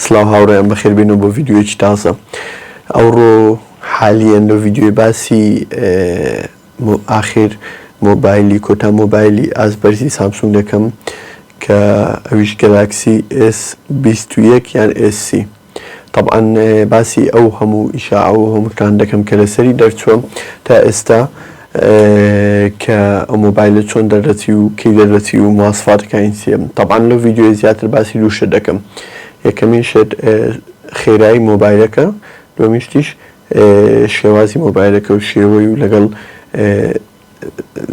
سڵاو هاوڕێیان بەخێربێنەوە بۆ ڤیدیۆیەکی تازە. ئەوڕۆ حالیەن لەو ڤیدیۆی باسی ئاخر مۆبایلی کۆتا مۆبایلی ئاست بەرزی سامسونگ دەکەم کە ئەویش گەلاکسی ئێس 21 یان ئێس سی. تەبعەن باسی ئەو هەموو ئیشاعە و هەموو شتان دەکەم کە لەسەری دەرچووە تا ئێستا کە ئەو مۆبایلە چۆن دەردەچی و کەی دەردەچی و مواسفاتەکانی چییە. تەبعەن لەو ڤیدیۆیە زیاتر باسی دوو شت دەکەم، یەکەمین شت خێرایی مۆبایلەکە، دووەمین شتیش شێوازی مۆبایلەکە و شێوەی و لەگەڵ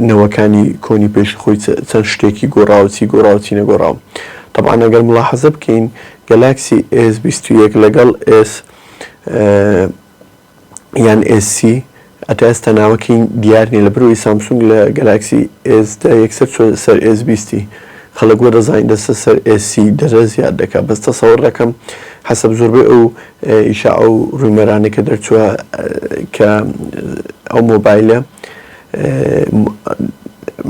نەوەکانی کۆنی پێش خۆی چەند شتێکی گۆڕاوە چی گۆڕاوە چی نەگۆڕاوە. تەبعەن ئەگەر ملاحەزە بکەین گەلاکسی ئێس 21 لەگەڵ ئێس یان ئێس سی هەتا ئێستا ناوەکەی دیار نییە لەبەرئەوەی سامسونگ لە گەلاکسی ئێس دە یەکسەر چوە سەر ئێس بیستی خەڵک وە دەزانین دەستە سەر ئێس سی دەرە زیاد دەکا بەس تەسەوڕ دەکەم حەسەب زۆربەی ئەو ئیشاعە و rumor انەی کە دەرچوە کە ئەو مۆبایلە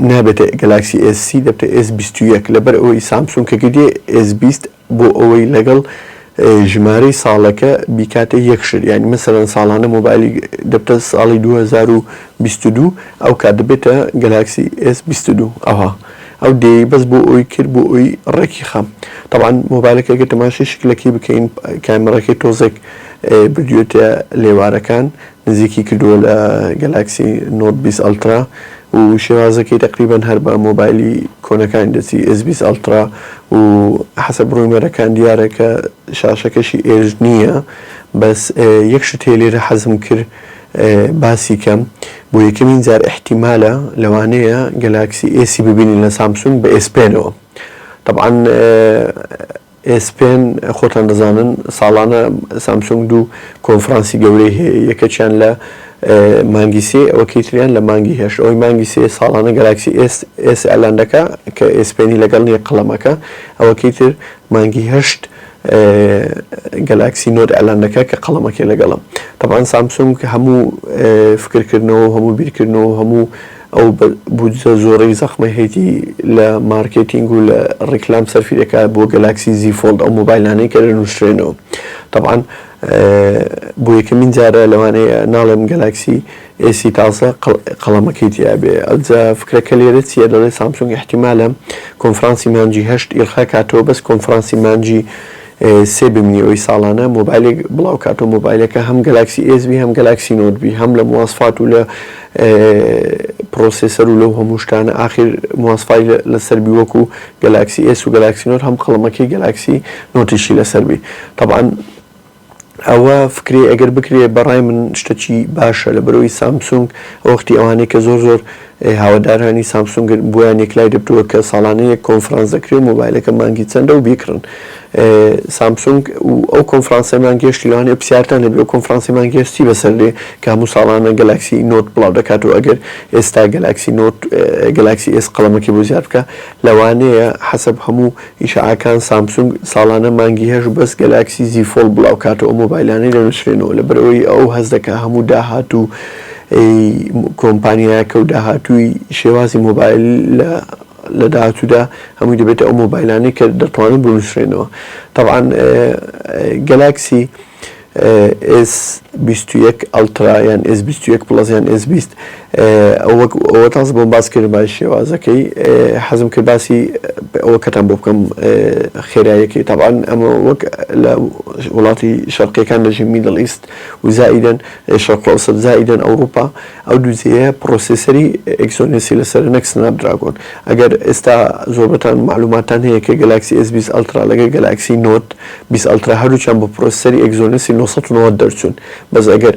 نابێتە گەلاکسی ئێس سی دەبتە ئێس 21 لەبەر ئەوەی سامسونگ کە گردێ ئێس 20 بۆ ئەوەی لەگەڵ ژمارەی ساڵەکە بیکاتە یەک شت یانی مەسەلەن ساڵانە مۆبایلی دەبتە ساڵی 2022 ئەو کات دەبێتە گەلاکسی ئێس 22 ئەوها ئەو دێی بەس بۆ ئەوی کرد بۆ ئەوی ڕێکی خا تەبعەن مۆبایلەکە گەر تەماشای شکلەکەی بکەین کامێڕەکەی تۆزێک بردوێتە لێوارەکان نزیکی کردووە لە گەلاکسی نۆت 20 ئەلترا و شێوازەکەی تەقریبەن هەر بە مۆبایلی کۆنەکانی دەچی ئێس 20 ئەلترا و حەسەب rumor ەکان دیارە کە شاشەکەشی ئێرج نییە بەس یەک شت هەیە لێرە حەزم کرد باسی کەم بۆ یەکەمین جار ئیحتیمالە لەوانەیە گەلاکسی ئێسی ببینین لە سامسونگ بە ئێس پێنەوە تەبعەن ئێس پێن خۆتان دەزانن ساڵانە سامسونگ دوو کۆنفرانسی گەورەی هەیە یەکەکیان لە مانگی سێ ئەوەکەی تریان لە مانگی هەشت ئەوەی مانگی سێ ساڵانە گەلاکسی ئێس ئێس ئیعلان دەکا کە ئێس پێنی لەگەڵ نییە قەڵەمەکە ئەوەکەی تر مانگی هەشت گەلاکسی نۆت ئیعلان دەکا کە قەڵەمەکەی لەگەڵە تەبعەن سامسونگ هەموو فکرکردنەوە و هەموو بیرکردنەوە و هەموو ئەو بودجە زۆرەی زەخمەی هەیتی لە مارکێتینگ و لە ڕیکلام سەرفی دەکات بۆ گەلاکسی زی فۆڵد ئەو مۆبایلانەی کە دەنووسرێنەوە تەبعەن بۆ یەکەمین جارە لەوانەیە ناڵێم گەلاکسی ئێسی تازە قەڵەمەکەی تیابێ ئەوجا فکرەکە لێرە چییە دەڵێ سامسونگ ئیحتیمالە کۆنفرانسی مانگی هەشت ئیلغا کاتەوە بەس کۆنفرانسی مانگی سێ بمینی ئەوی ساڵانە مۆبایلێک بڵاو کاتەوە مۆبایلەکە هەم گەلاکسی ئێس بی هەم گەلاکسی نۆت بی هەم لە مواسفات و لە processor و لەو هەموو شتانە ئاخیر مواسفای لەسەر بی وەکو گەلاکسی ئێس و گەلاکسی نۆت هەم قەڵەمەکەی گەلاکسی نۆتیشی لەسەر بی تەبعەن ئەوە فکرەی ئەگەر بکرێ بەڕای من شتەکی باشە لەبەرئەوەی سامسونگ ئەوەختی ئەوانەی کە زۆر زۆر هاوەدارانی سامسونگن بۆیان یەکلای دەبتەوە کە ساڵانە یەک کۆنفرانس دەکرێ و مۆبایلەکە مانگی چەندە و بیکڕن سامسونگ و ئەو کۆنفرانسەی مانگی هەشتی لەوانەیە پرسیارتان هەبێ ئەو کۆنفرانسی مانگی هەشت چی بەسەر دێ کە هەموو ساڵانە گەلاکسی نۆت بڵاو دەکاتەوە ئەگەر ئێستا گەلاکسی نۆت گەلاکسی ئێس قەڵەمەکەی بۆ زیاد بکا لەوانەیە حەسەب هەموو ئیشاعەکان سامسونگ ساڵانە مانگی هەشت بەس گەلاکسی زی فۆڵد بڵاوکاتەوە ئەو مۆبایلانەی دەنوسرێنەوە لەبەرئەوەی ئەو هەست دەکا هەموو داهاتوو ی کۆمپانیاکە و داهاتووی شێوازی مۆبایل لە لە داهاتوودا هەمووی دەبێتە ئەو مۆبایلانەی کە دەتوانن بنوسرێنەوە تەبعەن گەلاکسی ئێس 21 ئەڵترا یان ئێس 21 پڵەس یان ئێس 20 وەک ئەوە تازە بۆم باس کرد باسی شێوازەکەی حەزم کرد باسی ئەوەکەتان بۆ بکەم خێرایەکەی تەبعەن ئەمە وەک لە وڵاتی شەرقیەکان دەژین میدڵ ئیست و زائیدەن شەرق ئەوسەت زائیدەن ئەوروپا ئەو دوو جێیە processor ی ئێکسۆنێسی لەسەرە نەک سناپ دراگۆن ئەگەر ئێستا زۆربەتان مەعلوماتتان هەیە کە گەلاکسی ئێس 20 ئەلترا لەگەر گەلاکسی نۆت 20 ئەلترا هەردووکیان بە processor ی ئێکزۆنێسی 990 دەرچوون بەس ئەگەر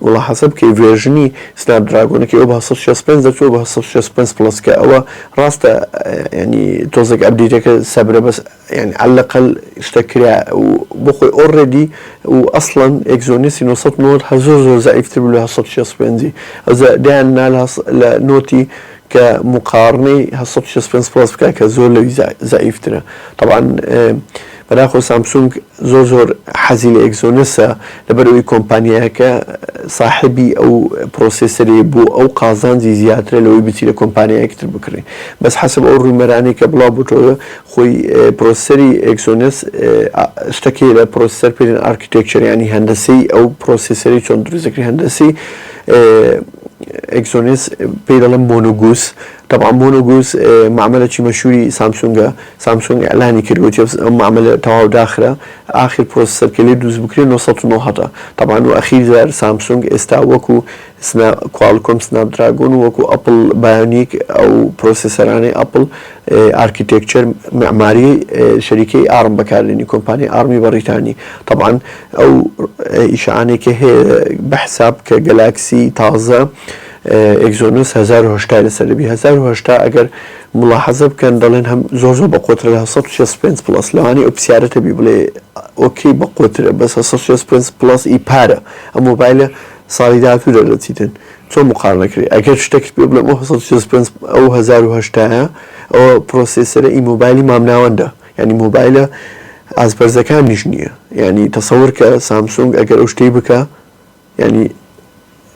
ملاحەزە بکەی version ی سناپ دراگۆنەکەی ئەو بە 765 دەرچووە بە 765 پڵەس کە ئەوە ڕاستە یانی تۆزێک update ەکە سەبرە بەس یانی عەلەقەل شتە کرا و بۆ خۆی already و ئەسڵەن ئێکزۆنێسی 990 هەر زۆر زۆر زەعیفتر بوو لە 765 ئەوجا دایان نا لە نۆتی کە موقاڕنەی 765 پڵەس بکا کە زۆر لەوی زەعیفترە تەبعەن. بەداخەوە سامسونگ زۆر زۆر حەزی لە ئێکزۆنسە لەبەرئەوەی کۆمپانیایەکە ساحێبی ئەو پرۆسێسەرەیە بۆ ئەو قازانجی زیاترە لەوەی بچی لە کۆمپانیایەکی تر بکڕی بەس حەسەب ئەو rumor انەی کە بڵاو بۆتەوە خۆی processor ی ئێکزۆنس شتەکەی لە processor پێ دەڵێن architecture یانی هەندەسەی ئەو processor ی چۆن دروست دەکرێت هەندەسەی ئێکزۆنس پێی دەڵێن مۆنۆگوس تەبعەن مۆنۆگوس مەعمەلەکی مەشهوری سامسونگە سامسونگ ئیعلانی کرد گوتی ئەم مەعمەلە تەواو داخرا ئاخر processor کە لێ دروست بکرێ 990 تەبعەن و ئەخیر جار سامسونگ ئێستا وەکو سنا کوالکۆم سناپدراگۆن و وەکو ئەپڵ بایۆنیک ئەو processor انەی ئەپڵ architecture معماری شەریکەی ئارم بەکاردێنی کۆمپانیای ئارمی بەڕیتانی تەبعەن ئەو ئیشاعانەی کە هەیە بە حساب کە گەلاکسی تازە ئێکزۆنۆس 1080 لەسەر دەبی 1080 ئەگەر ملاحەزە بکەن دەڵێن هەم زۆر زۆر بەقوەترە لە 765 پڵەس لەوانەیە ئەو پرسیارەت هەبی بڵێ okay بەقوەترە بەس 765 پڵەس ئی پارە ئەم مۆبایلە ساڵی داهاتوو دەردەچیتن چۆن مقارنە کرێ ئەگەر شتەکت پێ بڵێم ئەو 765 ئەو 1080 ئەوە processor ە ئی مۆبایلی مامناوەندە یانی مۆبایلە ئاست بەرزەکانیش نییە یانی تەسەور کە سامسونگ ئەگەر ئەو شتەی بکە یانی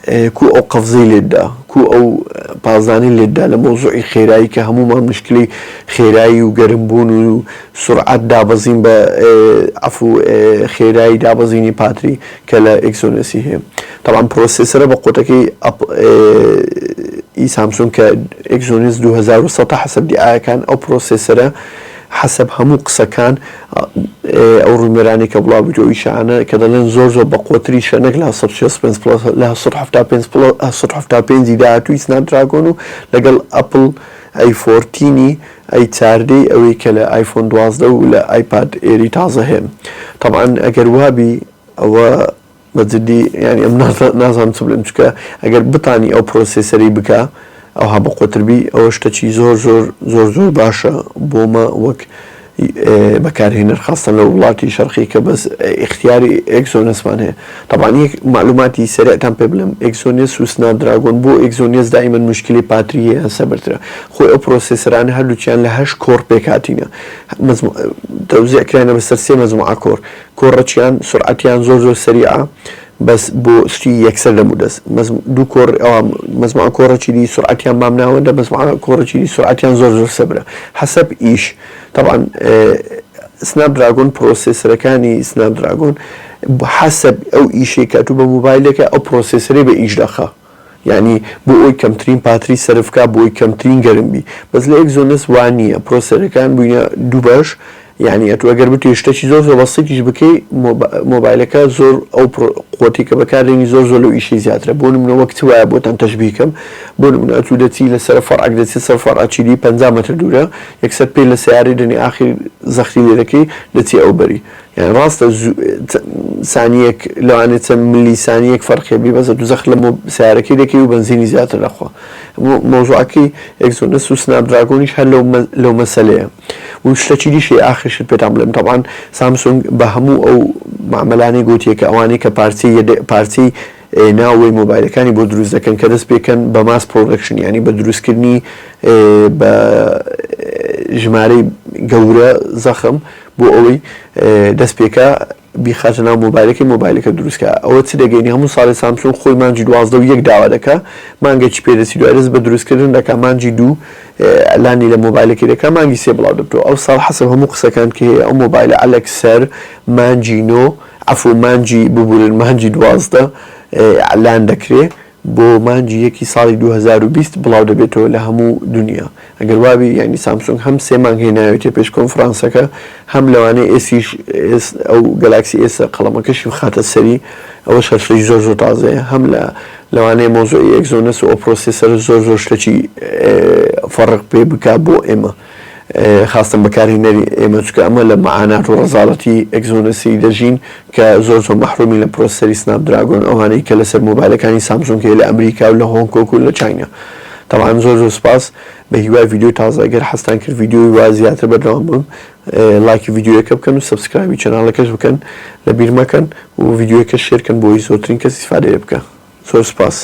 کو ئەو قەفزەی لێت دا کو ئەو پازدانەی لێت دا لە مەوزوعی خێرایی کە هەموومان مشکلەی خێرایی و گەرم بوون و سورعەت دابەزین بە عەفو خێرایی دابەزینی پاتری کە لە ئێکسۆنۆسی هەیە تەبعەن processor ە بە قوتەکەی ئی سامسونگ کە ئێکسۆنس 2100 حەسەب دیعایەکان ئەو processor ە حەسەب هەموو قسەکان ئەو rumor انەی کە بڵاو بوویتەوە ئیشانە کە دەڵێن زۆر زۆر بەقوەتریشە نەک لە 165 پڵەس لە 175 پڵەس 175 ی داهاتووی سناپدراگۆن و لەگەڵ ئەپڵ ئەی fourteen ی ئەی چاردەی ئەوەی کە لە ئایفۆن 12 و لە ئایپاد ئێری تازە هەیە تەبعەن ئەگەر وابی ئەوە بە جدی یانی ئەم نازانم چ بڵێم چونکە ئەگەر بتانی ئەو processor ەی بکا ئەوها بەقوەتر بی ئەوە شتەکی زۆر زۆر زۆر زۆر باشە بۆمە وەک بەکارهێنەر خاستەن لە وڵاتی شەرقی کە بەس ئیختیاری ئێکزۆنەسمان هەیە تەبعەن یەک معلوماتی سەریعتان پێ بڵێم ئێکزۆنێس و سناپدراگۆن بۆ ئێکزۆنێس دائیمەن مشکلی پاتری هەیە سەبرترە خۆی ئەو processor انە هەردووکیان لە هەشت core پێکهاتینە تەوزیع کرانە بەسەر سێ مەجموعە core core ەکیان سورعەتیان زۆر زۆر سەریعە بەس بۆ شتی یەکسەر دەم و دەست مەز دوو core ئەوە مەجموعە core ەکی دی سورعەتیان مام ناوەندە مەجموعە core ەکی دی سورعەتیان زۆر زۆر سەبرە حەسەب ئیش تەبعەن سناپ دراگۆن processor ەکانی سناپ دراگۆن حەسەب ئەو ئیشەی کە ئەتوو بە مۆبایلەکە ئەو processor ەی بە ئیش دەخا یانی بۆ ئەوەی کەمترین پاتری سەرف کا بۆ ئەوەی کەمترین گەرم بی بەس لە ئێکزۆنس وا نییە processor ەکان بووینە دوو بەش یانی ئەتوو ئەگەر بتوێ شتەکی زۆر زۆر بەسیتیش بکەی مۆبایلەکە زۆر ئەو قوتی کە بەکاردێنی زۆر زۆر لەو ئیشەی زیاترە بۆ نمونە وەک چ وایە بۆتان تەشبیه کەم بۆ نمونە ئەتوو دەچی لەسەر فەرعەک دەچی سەر فەرعەکی دی 50 مەتر دوورە یەکسەر پێ لە سەیارەی دەنێ ئاخیر زەختی لێ دەکەی دەچی ئەو بەری یانی ڕاستە سانیەک لەوانەیە چەند ملی سانیەک فەرق هەبی بەس ئەتوو زەخت لە سەیارەکەی دەکەی و بەنزینی زیاتر دەخوا مەوزوعەکەی ئێکزۆنەس و سناپدراگۆنیش هەر لەو مەسەلەیە و شتەکی دیش هەیە ئاخر شت پێتان بڵێم تەبعەن سامسونگ بە هەموو ئەو مەعمەلانەی گۆتیە کە ئەوانەی کە پارچەی پارچەی ناوەوەی مۆبایلەکانی بۆ دروست دەکەن کە دەست پێکەن بە mass production یانی بە دروستکردنی بە ژمارەی گەورە زەخم بۆ ئەوەی دەست پێکا بیخاتە ناو مۆبایلەکەی مۆبایلەکە دروست کا ئەوە چ دەگەینی هەموو ساڵێ سامسونگ خۆی مانگی 12 و یەک داوا دەکا مانگێکی پێ دەچی دوای دەست بە دروستکردن دەکا مانگی دوو ئیعلانی لە مۆبایلەکەی دەکا مانگی سێ بڵاو دەبتەوە ئەو ساڵ حەسەب هەموو قسەکان کە هەیە ئەو مۆبایلە عەلەک سەر مانگی نۆ عەفو مانگی ببورن مانگی 12 ئیعلان دەکرێ بۆ مانگی یەکی ساڵی 2020 بڵاو دەبێتەوە لە هەموو دونیا ئەگەر وابی یانی سامسونگ هەم سێ مانگ هێناوێتیە پێش کۆنفرانسەکە هەم لەوانەیە ئێسیش ئێس ئەو گەلاکسی ئێسە قەڵەمەکەشی بخاتە سەری ئەوەش هەر شتێکی زۆر زۆر تازەیە هەم لە لەوانەیە مەوزوعی ئێکزۆنەس و ئەو processor ە زۆر زۆر شتێکی فەڕق پێ بکا بۆ ئێمە خاستن بەکارهێنەری ئێمە چونکە ئەمە لە مەعانات و ڕەزاڵەتی ئێکزۆنەسی دەژین کە زۆر زۆر مەحرومین لە processor ی سناپ دراگۆن ئەوانەی کە لەسەر مۆبایلەکانی سامسونگ هەیە لە ئەمریکا و لە هۆنگ کۆنگ و لە چاینا تەبعەن زۆر زۆر سوپاس بە هیوای ڤیدیۆی تازە گەر حەزتان کرد ڤیدیۆی وا زیاتر بەردەوام بم لایکی ڤیدیۆیەکە بکەن و subscribe ی channel ەکەش بکەن لە بیر مەکەن و ڤیدیۆیەکە share کەن بۆی زۆرترین کەس ئیسفادەی لێ بکە زۆر سوپاس.